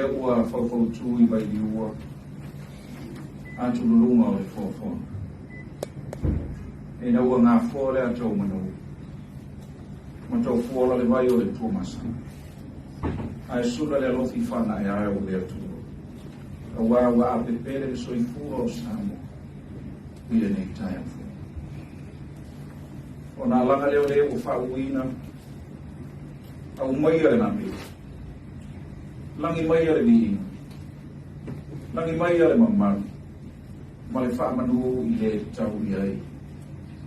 Ua faufautu i Vailiua atululuga o le foafoaga. Ina ua gafoa le ata o manu, ma taufuola le vai o le Tuamasaga, ae sula le alofi faanaeae o le Atua, aua ua apepele le soifua o Samoa i lenei taeao fou. Ona alaga lea o le ua faauuina, aumaia le gamea, lagi maia le viiga, lagi maia le mamalu, ma le faamanu i le tau i ai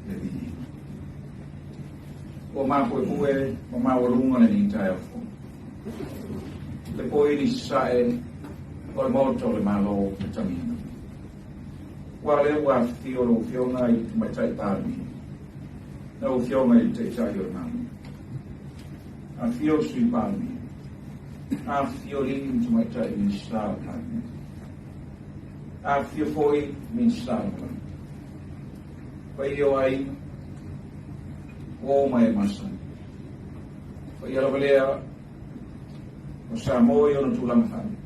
le viiga. Ua mapuepue ma maualuga lenei taeao fou. Le poili sasae o le Maota o le Malo matagina. Ua lea ua afifio lau Afioga i le Tamaitai Palemia, lau Afioga i le Taitai o le Malo, afifio le Sui Palemia, afifio alii ma tamaitai Minisita o le Kapeneta, afifio foi Minisita Lagolago, paia o aiga, uo ma e masani. Paia lava lea o Samoa i ona tulaga faalupe.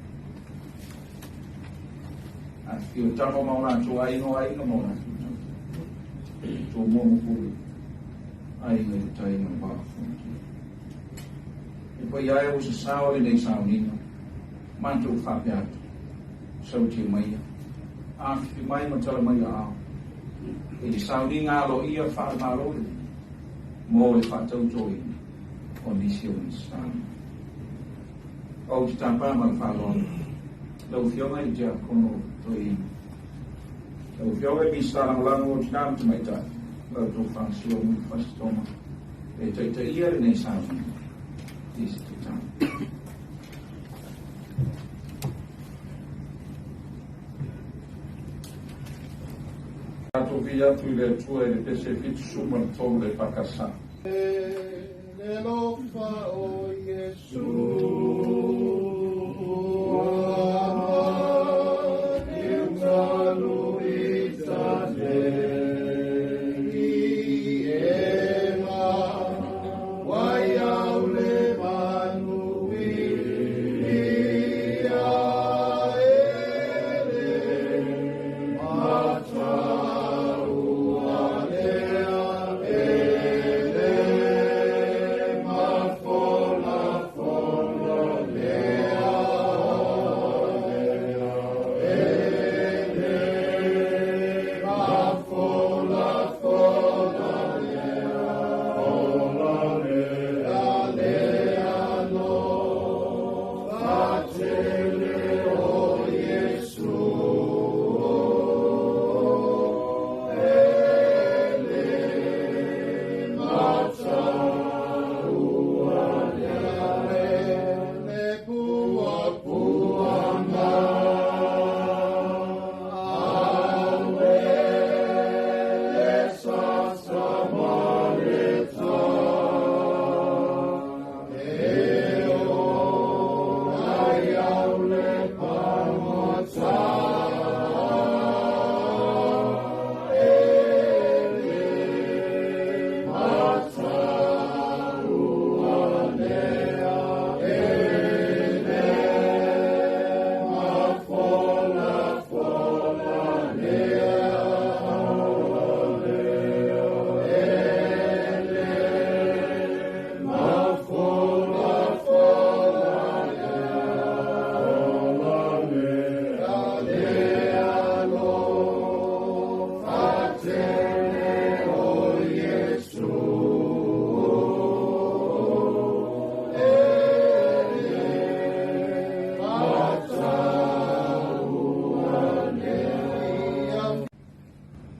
Afifio tama ma o latou aiga, o aiga ma o latou tama. Tumua ma Pule, aiga i le tai ma le vaa o Fonoti. E paia ai ua sasao lenei sauniga, matou faapea atu, sautia maia, afifio mai ma tala mai aao, i le sauniga aloaia faale-Malo lenei, mo le faatautoina o nisi o Minisita. Ou te tapa ma le faaaloalo lau Afioga i le Tiakono Toeaina, lau Afioga i le Minisita Lagolago o Tina ma Tamaitai, lau outou faasoa Mulifanua Toma e taitaia lenei sauniga i se tatalo. Tatou vii atu i le Atua i le pese 73 le EFKS. Le alofa o Iesu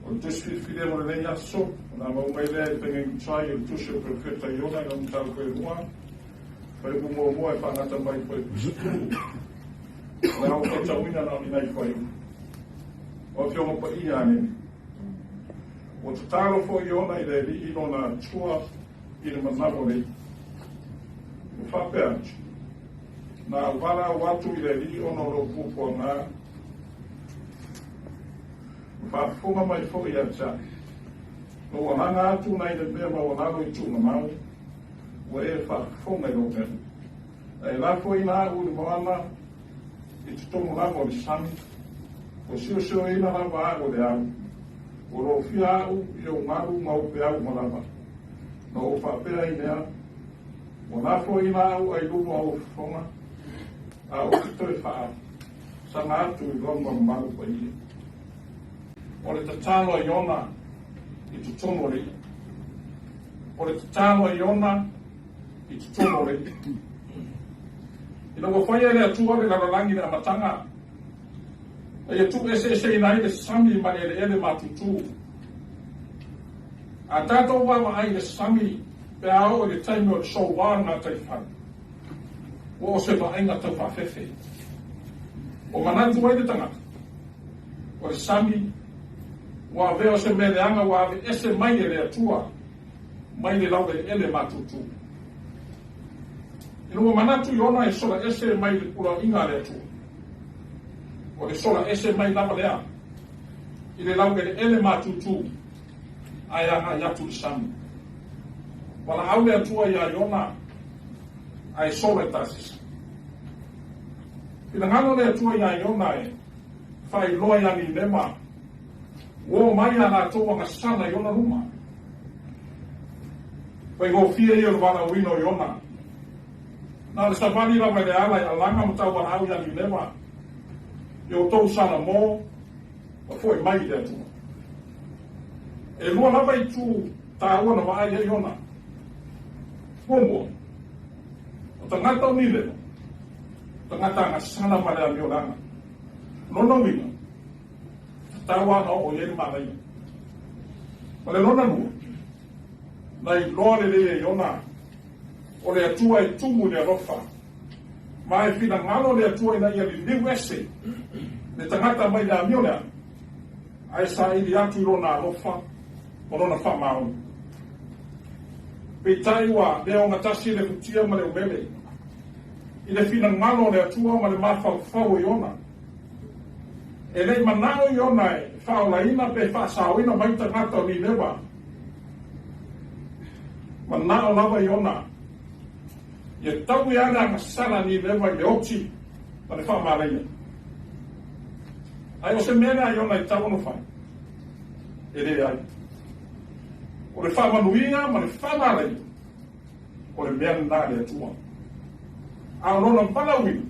O le tusi filifilia mo lenei aso, ona maua mai lea i le faiga i le tusi o Perofeta Iona i lona mataupu e lua, fuaiupu muamua e faagata mai i le fuaiupu 10. O le a ou faitauina na o ni nai fuaiupu. O Afioga Paia, Amene. Ua tatalo foi Iona i le Alii lona Atua i le manawa nei. Ua faapea atu, Na auvalau atu i le Alii ona o lou puapuaga, ua faafofoga mai foi ia te au. Lou alaga atu nai le mea maualalo i tuugamau, ua e faafofoga i lou mea. Ae lafo ina au i le moana, I totonu lava o le sami, ua siosioina lava a'u e le au, ua lofia a'u i ou galu ma ou peau uma lava. Na ou faapea ai lea, Ua lafoaiina a'u ai luma o ou fofoga, a ou te toe faasaga atu i lou malumalu paia. O le tatalo a Iona i totonu o le i'a. O le tatalo a Iona i totonu o le i'a. Ina ua faia e le Atua le lalolagi i le amataga, na ia tuueseeseina ai le sami ma le eleele matutu. A tatou vaavaai i le sami pe a oo i le taimi o le soua o le gataifale, ua o se vaaiga tau faafefe. Ua manatu ai le tagata, o le sami ua avea o se mea leaga ua aveese mai e le Atua mai le laueleele matutu. Ina ua manatu Iona e sola ese mai le pulaiga a le Atua, o le sola ese mai lava lea i le laueleele matutu ae agai atu i le sami. Valaau le Atua iā Iona ae sola i Tasisa. Finagalo le Atua iā Iona e faailoa iā Nineva ua oo mai a latou agasala i ona luma. Faigofie ia o le valaauina o Iona. Na o le savali lava i le ala e alaga ma tauvalaau iā Nineva, i outou Salamo ma fo'i mai i le Atua. E lua lava itu taua na vaai ai Iona. Muamua, o tagata o Nineva, tagata agasala ma le amiolaga. Lona uiga, tatau lava ona oo i ai le manaia. Ma le lona lua, na iloa lelei e Iona o le Atua e tumu i le alofa, ma e finagalo le Atua ina ia liliu ese le tagata mai le amio leaga, ae saili atu i lona alofa ma lona faamaoni. Peitai ua le ogatasi le futia ma le umele i le finagalo o le Atua ma le mafaufau o Iona. E le i manao Iona e faaolaina pe faasaoina mai tagata o Nineva. Manao lava Iona ia taui lava le agasala a Nineva i le oti ma le faamalaia. Ae o se mea lea a Iona e tatau ona fai? E leai. O le faamanuia ma le faamalaia, o le mea lena a le Atua. A o lona valaauina,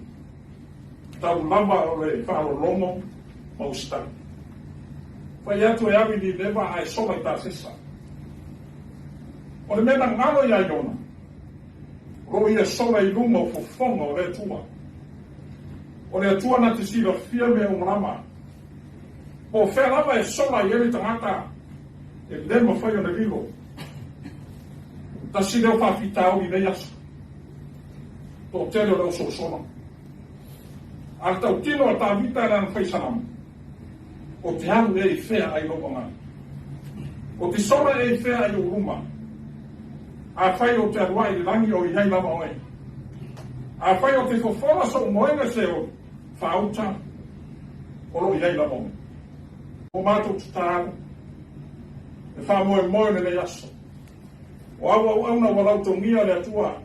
tau lava o le faalologo ma usitai. Fai atu e alu i Nineva ae sola i Tasesa. O le mea na galo iā Iona, o lo o ia sola i luma o fofoga o le Atua. O le Atua na te silafia mea uma lava. Po o fea lava e sola ai le tagata, e le mafai ona lilo. Tasi lea o faafitauli i nei aso, toatele o le au solasola. A le tautino a Tavita i lana fai salamo, O te alu ea i fea ai lou agaga? O te sola ea i fea ai ou luma? Afai ou te alu ae i le lagi, o i ai lava oe. Afai ou te fofola sou moega se o faauta, o lo o i ai lava oe. Ua matou tatalo, e faamoemoe lenei aso. O au auauna ua lautogia le Atua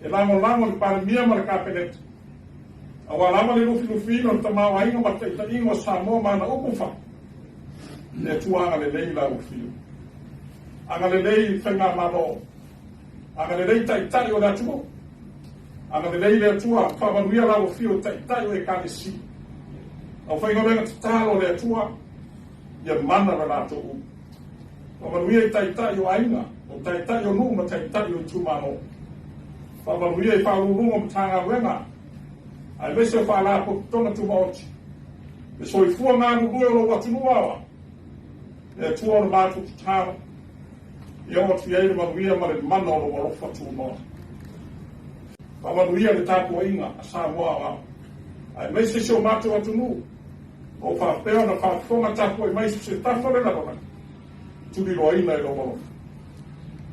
e lagolago le Palemia ma le Kapeneta, aua lava le lufilufiina o le tamaoaiga ma le taitaiga o Samoa ma ana upu fai, le Atua agalelei i la ua fio. Agalelei i le Faigamalo, agalelei i Taitai o le atunuu, agalelei le Atua faamanuia la ua fio i Taitai o Ekalesia. Aufaigaluega tatalo a le Atua, ia mana le latou upu. Faamanuia i Taitai o aiga, o Taitai o nuu ma Taitai o itumalo. Faamanuia i Faauluuluga o Matagaluega, aemaise o Faalapotopotoga Tumaoti. Le soifua galulue o lou atunuu aoao, le Atua o le matou tatalo, ia oo atu i ai le manuia ma le mana o lou alofa tunoa. Faamanuia le tapuaiga a Samoa aoao, aemaise si o matou atunuu, o faapea ona faafofoga tapuai mai so se tafa o le lalolagi, tuliloaina e lou alofa.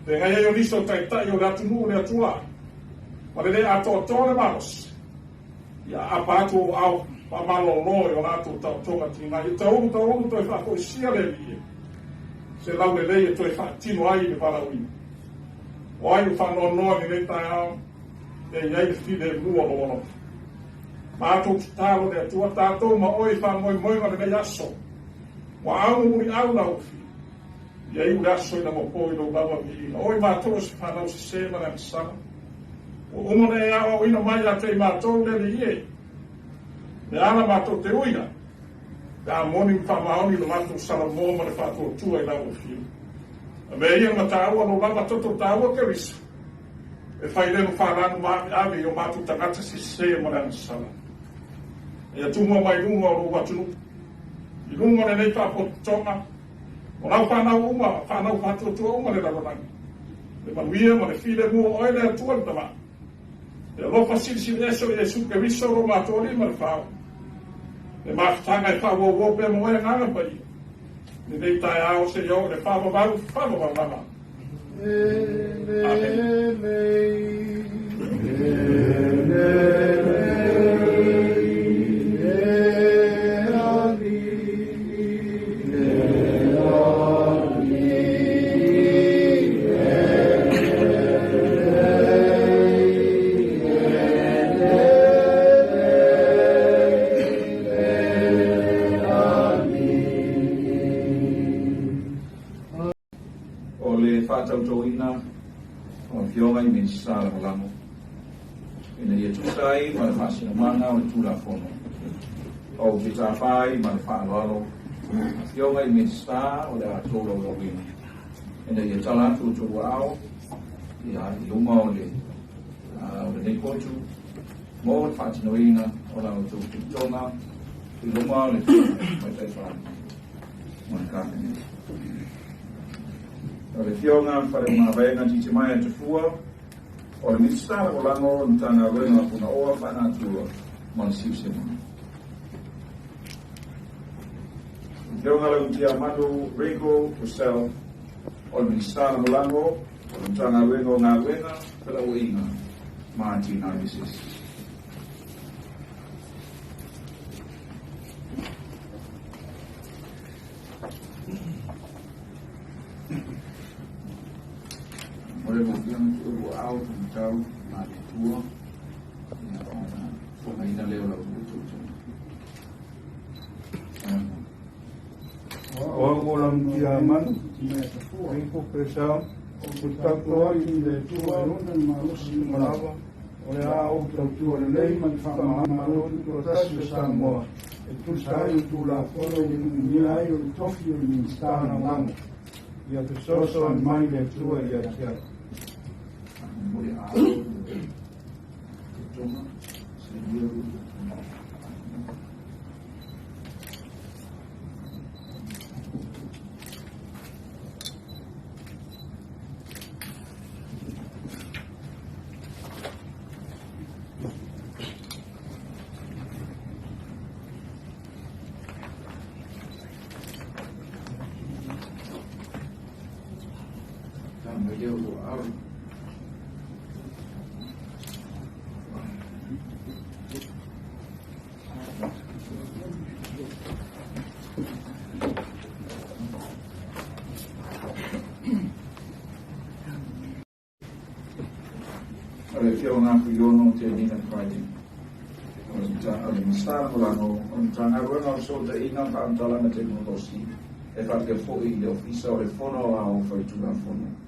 Feagai ai o nisi o taitai o le atunuu le Atua, ma le le atoatoa le malosi, ia aapa atu ou aao faamalolo i o latou taotoga tiga, ia taulu taulu toe faafoisia le Alii se laulelei e toe faatino ai le valaauina. O ai ua faanoanoa i lenei taeao, ia i ai le filemu o lou alofa. Matou tatalo le Atua tatou ma oe i faamoemoega o lenei aso. Ua au ma muliau laufi. Ia iu le aso ina ua po i lou lava viiga. O i matou o se fanau sesē ma le agasala. Ua uma ona e aoaoina mai ia te i matou le Alii e. Le ala matou te uia, pe a moni ma faamaoni lo matou salamo ma le faatuatua i lau Afio. Avea ia le mataua lou lava toto taua Keriso, e fai lea ma falanu maaveave i o matou tagata sese ma le agasala. Ia tumua mai luga o lou atunuu, i luga o lenei faapotopotoga, o lau fanau uma, fanau faatuatua uma le lalolagi. Le manuia ma le filemu o oe le Atua le Tama. Le alofa silisili ese o Iesu Keriso lo matou Alii ma le Faaola. Le mafutaga e faauauau pea ma oe Agaga Paia. Lenei taeao seia oo i le faavavau, faavavau lava. Amene. O le faatautoina o Afioga i Minisita Lagolago ina ia tusa ai ma le faasinomaga o le Tulafono. Ou te tapa ai ma le faaaloalo Afioga i Minisita o le a tou laulauina ina ia tala atu outou aao ia i luma o le o lenei potu mo le faatinoina o la outou filitoga i luma o le Tamaitai Palemia ma le Kapeneta. O le Afioga Faleomavaega Titimaea Tafua, o le Minisita Lagolago o le Matagaluega o Punaoa Faanatura ma le Siosiomaga. Afioga Laumatiamanu Ringo Purcell, o le Minisita Lagolago o le Matagaluega o Galuega, Felauaiga ma Atinae Eseese. O le mafia na tuu ua ao tau ma le tua ia ona fogaina lea o lau tuutuutuga. O au o Laumatiamanu, Ringo Purcell, ou te tautua atu i le Atua e ona le malosi ma lava, o le a ou tautua lelei ma le faamalo tutoatasi o Samoa e tusa ai o Tulafono i tumia ai o le tofi o le Minisita Lagolago. Ia fesoasoani mai le Atua ia te au. O le Afioga Fuiono Tenina Friday. O le Minisita Lagolago o le Matagaluega o Fesootaiga ma Faamatalaga Tekonolosi e faapea foi i le Ofisa o le Fono Aoao Faitulafono.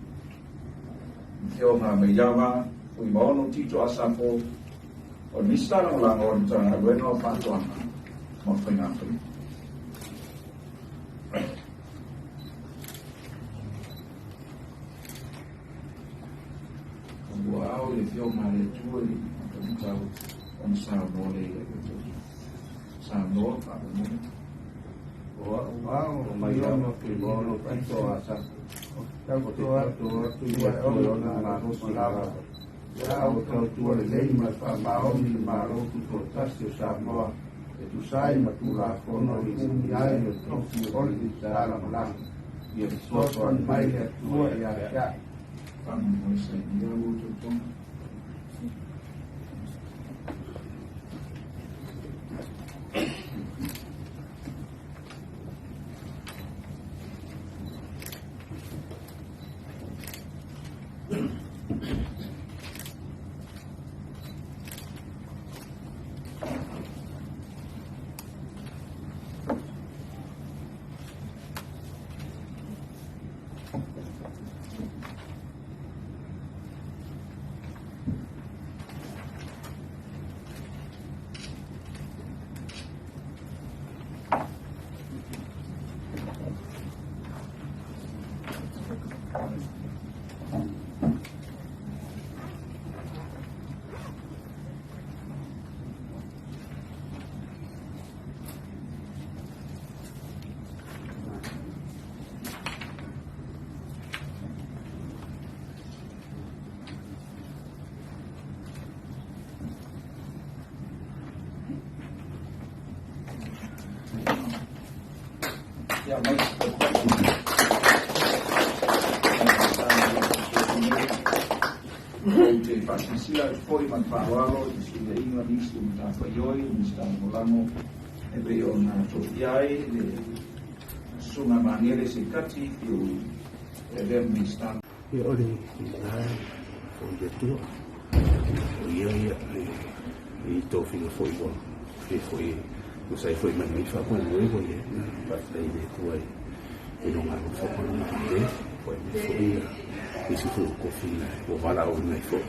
Afioga Maiava Fuimaono Tito Asafo, o le Minisita Lagolago o le Matagaluega o Faatoaga ma Faiga Faiva. Ua ao i le Afioga a le Atua i le tau ona saunoa lea ia outou. Saunoa faamolemole. O au ao mai ana Fuimaono Tito Asafo. Tautua atu i le Atua e ona malosi lava. Ia au tautua lelei ma le faamaoni le Malo Tutoatasi o Samoa e tusa ai ma Tulafono i umia ai o le tofi o le Minisita Lagolago. Ia fesoasoani mai le Atua ia te au. Faamolemole sainia ua outou toga. Ia mai Ou te faasilasila atu foi ma le faaaloalo i le fesuiaiga o nisi o matafaioi o Minisita Lagolago e pei ona tofia ai le Susuga Magele Seikati Fiu e avea ma Minisita. Ia o le ina o le Atua, o ia ia i tofiga foi ua fia foi tusa ai foi ma lenei faamoemoe ua i ai. Faafetai i le Atua i lona alofa ma lona lelei, ua aumai foi nisi foi o tofiga ua valaauina ai foi.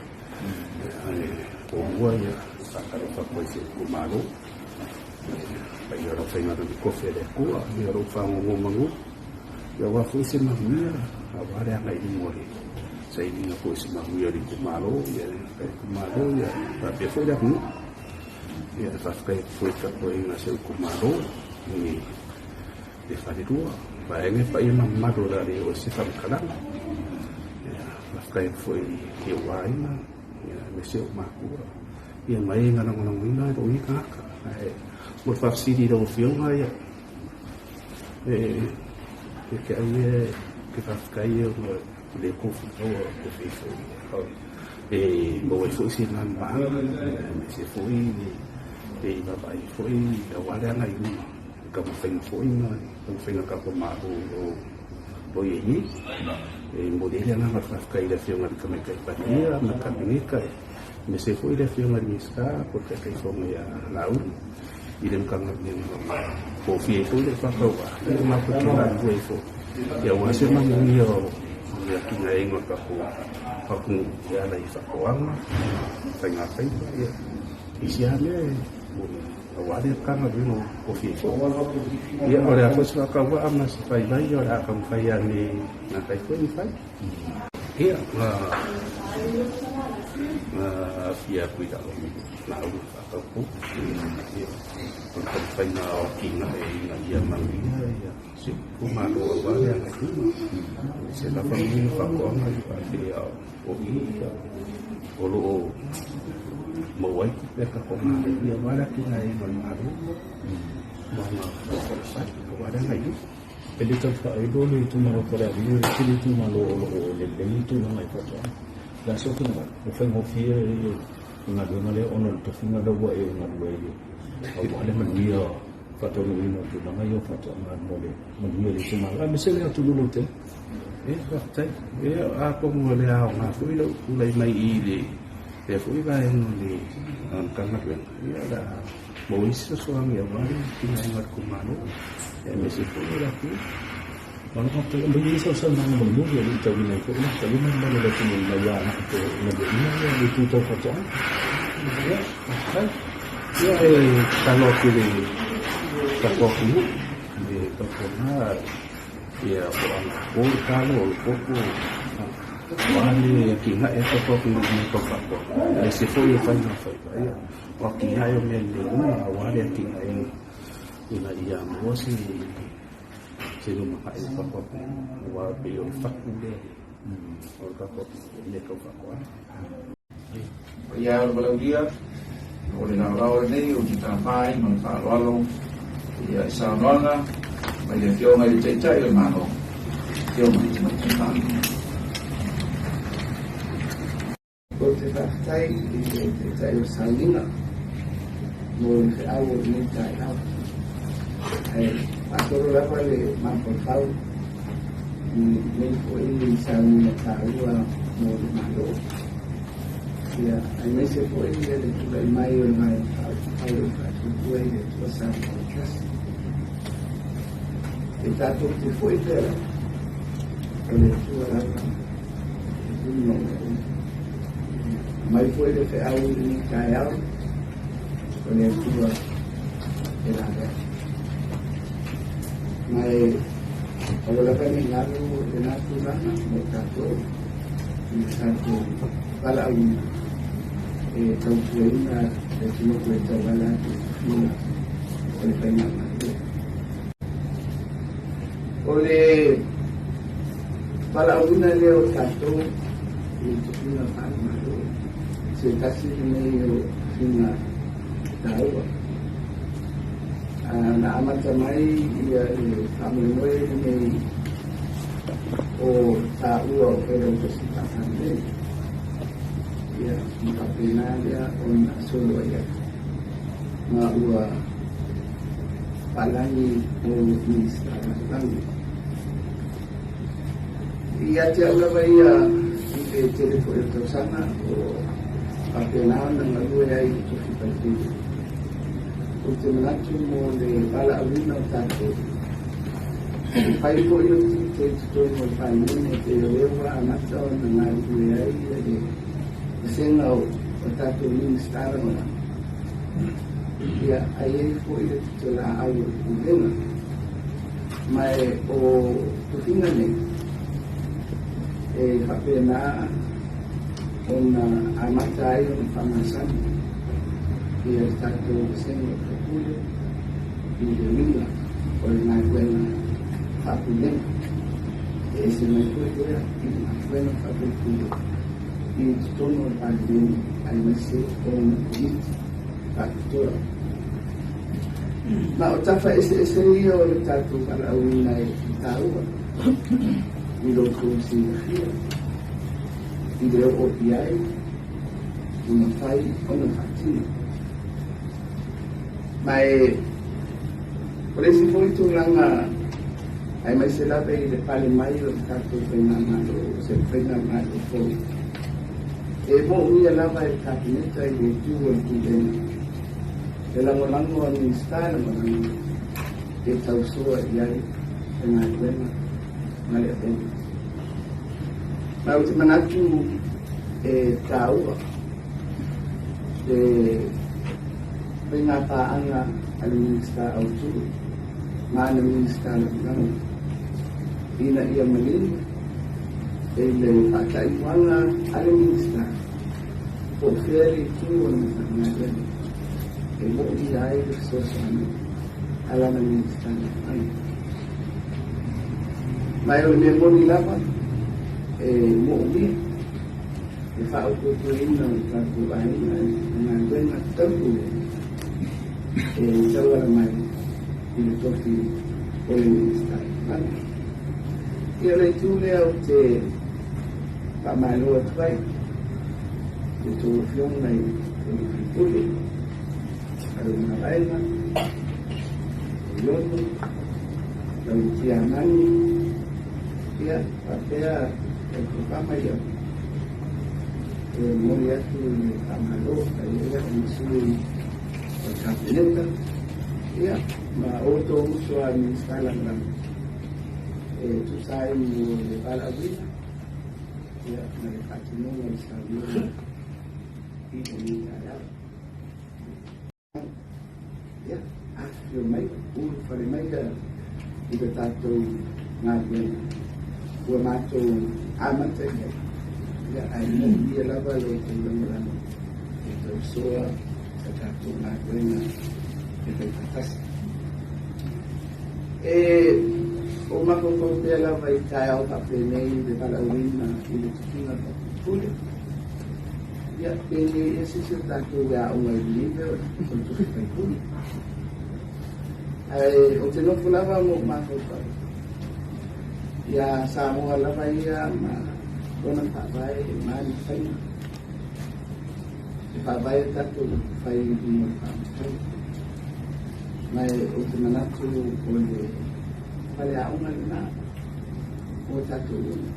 Ae muamua ia faatalofa atu ai i si ou itumalo, paia o le aufaigaluega tofi a le Atua, ia o lo o faanonomanu aua foi se manuia, aua le agai i luma o le sailiga foi o se manuia o le itumalo, ia le itumalo ia faapea foi le atunuu. Ia faafetai atu foi i le tapuaiga a si ou itumalo i le falelua, vaega e paia ma mamalu o le a le oo i se faamatalaga. Ia faafetai atu foi i ou aiga, aemaise ou matua, ia ma e na lagolagoina lou nei tagata. Ae mo le faafesili i lau Afioga, ia, e te ai e te faafetai ona o le tofi ua tofi foi e maua ai foi se malamalamaaga, aemaise foi le vaavaai foi aua le agai i luma i taumafaiga foi ma taumafaiga a le tatou Malo o lo o i ai nei. E momoli ai le agaga o le faafetai i le Afioga i le Tamaitai Palemia ma le Kapeneta, aemaise foi le Afioga i le Minisita po o le Taitaifono ia Laauli i le Matagaluega o tofia ai foi lou faatauvaa, ia matou te galulue ai foi aua se manuia o le atinaeina o le tatou atunuu e ala i faatoaga, faiga faiva, ia isi lava mea e aua le Matagaluega o tofia ai foi. Ia o le a foi se faatauvaa ma se faivai, o le a taumafai lava e gata ai foi ona fai. Ia, na aafia atu i lau lauga faataupou, ia, o le taumafaiga o atinae ina ia manuia ia si ou itumalo aua le agai i luma. Se lava nei o faatoaga ia faapea o i ia o lo o maua ai tupe a tatou Malo ia aua le atinaeina o le Malo ma ona taufaifai aua le agai i luma. E le tau faailo le itumalo o Falealili, o le tele itumalo o lo o lelei le tulaga i faatoaga. O le a sou finagalo? Ua faigofie le galuega lea ona o le tofiga lea ua e galue ai aua le manuia faataunuuina o tulaga ia o faatoaga mo le manuia o le itumalo aemaise le atunuu lautele. Ia, faafetai. Ia, atonu o le aoga foi lou tulai mai i lea foi vaega o le Matagaluega, ia o le a maua ai se fesoasoani aua le atinaega o le itumalo, aemaise foi o le atunuu. Malo faafetai. Aumai ia sau saunoaga mulimuli e le i tauina ai foi le taliga mamalu o le atunuu ina ia agai pea ina ia ia le itu tau faatoaga. Ia, faafetai. Ia, e tatalo atu i le tatou atunuu, i le tautuana ia po o anapo le talo, o le koko, aua le atinae a tatou atunuu i mea tau faatoaga, aemaise foi o faiga faiva. Ia, o atinae o mea lelei uma aua le atinaeina ina ia maua se lumanai o le tatou atunuu, aua e pei o le fatu lea o le tatou atunuu i mea tau faatoaga. Paia e o le Valaulia, o le laolao lenei ou te tapa ai ma le faaaloalo ia i saunoaga mai le Afioga i le Taitai o le Malo, Afioga i le Tamaitai Palemia. Ou te faafetai i le Taitai o le Sauniga mo le feau o lenei taeao. Ae faatolo lava le mafaufau i lenei foi sauniga taua mo le Malo. Ia, aemaise foi le tulai mai o le Vaega Faaupufai o Faatuatua i le Atua Samoa Trust. E tatou te foi pea lava, o le Atua lava e puna o mea uma. Mai foi le feau i lenei taeao, o le Atua e lavea. Ma e aua lava ne i galo lena tulaga mo tatou i le tatou valaauina e tautuaina le atunuu e tauala atu i tofiga o le Faigamalo. O le valaauina lea o tatou i tofiga faale-Malo, se tasi lenei o tofiga taua. Na amata mai ia le faamoemoe lenei o taua o Failautusi Faa-Palemene, ia ma faapena lea ona solo ai atu ma ua faalagi mo Minisita Lagolago. Ia te au lava ia i le tele foi o tausaga o faapena ona galue ai i le tofi faipule, ou te manatu mo le valaauina o tatou, e fai foi o tiute i totonu o le Palemene pei o lea ua amata ona galulue ai le vasega o tatou Minisita Lagolago, ia ae i ai foi le pitolaau o le Pulega. Ma o tofiga nei e faapena ona amata ai ona faamasani ia le tatou vasega o faipule i le uiga o le galuega faapulega, e ese mai foi lea i le galuega faafaipule i totonu o le Palemene aemaise ona Komiti Faapitoa. Ma o tafa eseese ia o le tatou valaauina e taua i lo outou silafia i le oo i ai ma mafai ona faatino. Ma e o le isi foi tulaga aemaise lava i le pale mai o le tatou faigamalo, o se faigamalo fou, e moomia lava e le Kapeneta i le itu o le Pulega le lagolago a Minisita lagolago e tausoa i ai le galuega ma le avega. Ma ou te manatu e taua le faiga paaga a le Minisita autu ma ana Minisita lagolago ina ia manino e le faataimuaga a le Minisita po o fea le itu o le Matagaluega e moomia ai le fesoasoani a lana Minisita lagolago. Ma o le mea moni lava e moomia le faaopoopoina o le tatou aiga i galuega tau pulega e tauala mai i le tofi o le Minisita Lagolago. Ia o le itu lea ou te faamalo atu ai i tou afioga i le sui usufono, Faleomavaega, Iono, lau Tiamani, ia faapea lau Tofama ia e momoli atu le faamalo ai ia o sui o le Kapeneta, ia ma outou uso a Minisita Lagolago e tusa ai mo le valaauina ia ma le faatinoga o le sauniga i lenei taeao. Ia, afifio mai, ulufale mai i le tatou galuega ua matou amata i ai, ia, ae moomia lava lo outou lagolago e tausoa sa tatou galuega e faifaatasi. E o mafaufau pea lava i taeao faapenei le valaauina i le tofiga faapule. Ia, pe le ese se tatou e aoga i lenei mea o le tofi faipule. Ae ou te nofo lava ma ou mafaufau ia Samoa lava ia ma lona faavae ma ana faiga. E faavae tatou fai i luga o le faamatau. Ma ou te manatu o le faleaoga lena o tatou uma.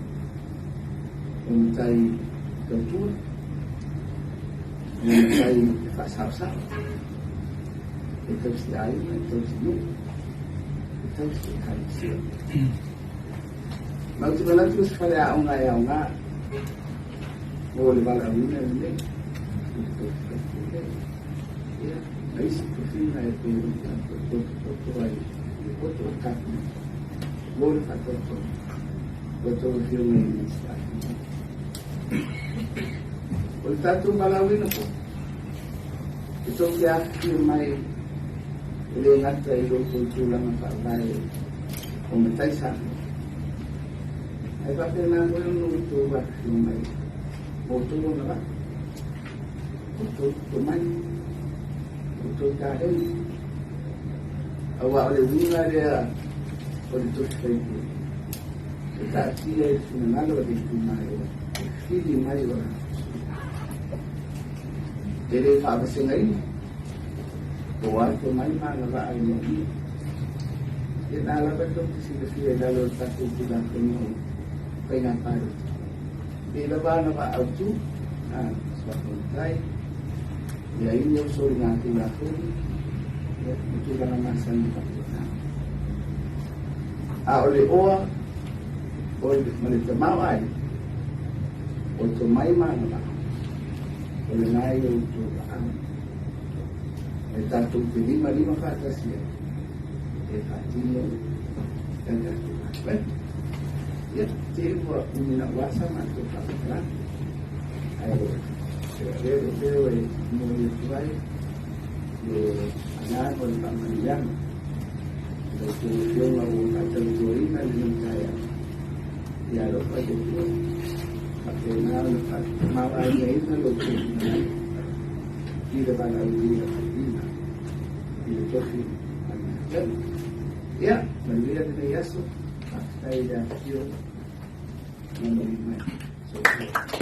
O matai tautua, o matai e faasaosao, e tausi aiga, e tausi nuu, e tausi ekalesia. Ma ou te manatu o se faleaoga e aoga mo le valaauina lenei i le tofi faipule, ia, ma isi tofiga e pei ona tatou potopoto ai i le poto o le Kapeneta mo le faatautoga o a outou afioga i Minisita. O le tatou valaauina foi, e tou te afifio mai e le gata i lo outou tulaga faavae o matai Samoa, ae faapena foi ona outou afifio mai ma outou agavaa, outou tomai, outou taleni. Auā o le uiga lea o le tofi faipule, e taatia i le finagalo o le itumalo e fili mai o latou sui. E le faavasegaina po o a tomai ma agavaa e moomia. Ia na lava tou te silafia i lalo o le tatou Tulafono o Faiga Palota, e i ai lava agavaa autu, suafa matai, leai o soligatulafono, ia ma tulaga masani faapena. A o le oa o le, ma le tamaoaiga, o tomai ma agavaa, o lena e i outou aao. E tatou te limalima faatasi ai e faatino le tatou galuega. Ia, te i ua umi lau asa matou faamatalaga, ae avea lou leo e momoli atu ai le agaga o le faamanuiaga i la outou Afioga ua faatautoina lenei taeao. Ia alofa le Atua, faapena ona faatamaoaigaina lo outou finagalo i le valaaulia failima i le tofi a le Matele. Ia, manuia lenei aso, faafetai i le afifio ma maliu mai. Soifua.